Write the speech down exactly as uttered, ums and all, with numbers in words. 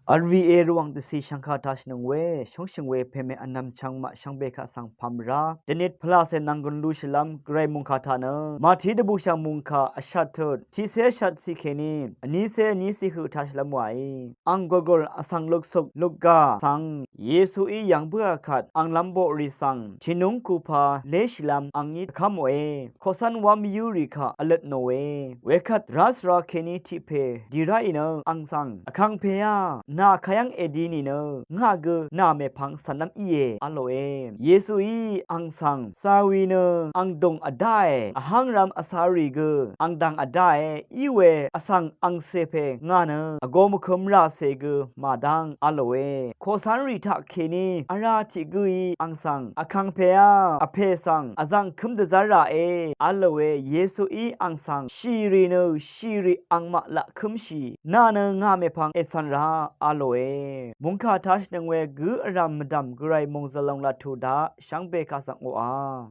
Vl we Rvwàng dvcì shvngkà taq shvnøng we shóngshø̀ng we pème vnvm chvngmaq shvngbe kaq svng pàmvrá dvnit pvlacè nvng gùn lúshìlv́m gvray mòngkà taq nø Màtí dvbùshv̀ng mòngkà vshvt tut tiqcé vshvt ciq kèní vnícé vnícé høq taq shvlv́m wàí. Ang gòlgòl vsvng luksuk lukgà svng Yesuí yv̀ng bǿà kvt anglv́m boqrì svng tìnúng kupa léshìlv́m angí dvkv́mòe. Koqcv́n wá mvyǿrì kaq vløt nòe. Wekvt dvrá svra kèní tiq pè dì ráì nø ang svng, Vkàngpèá, nà kayv́ng èdi nìnø ngà gø nà mèpvng cv̀nlv́m íe, v̄lòe. Yesuí ang svng, Càwì nø ang dùng vdáe, vhángrv̄m vcārì gø ang dv̀ng vdáe, í we vsvng angcè pè ngà nø vgō mvkø̄m ràcè gø màdv́ng, v̄lòe. Koqcv́nrì taqkèní vrá tiq gǿí ang svng, Vkàngpèá, vpè svng vzv̀ng kǿm dvzv́r ràe, v̄lòe. Yesuí ang svng, Shìrì nø shìrì angmaq laq kǿmshì, nà nø ngà mèpvng ècv̀n rá, v̄lòe. Mòngkà taq shvnøng we gǿ vrv̀m mvdv̀m gvray mòngzø̀l lòng laq tù daq shvngbe kaq svng oqà.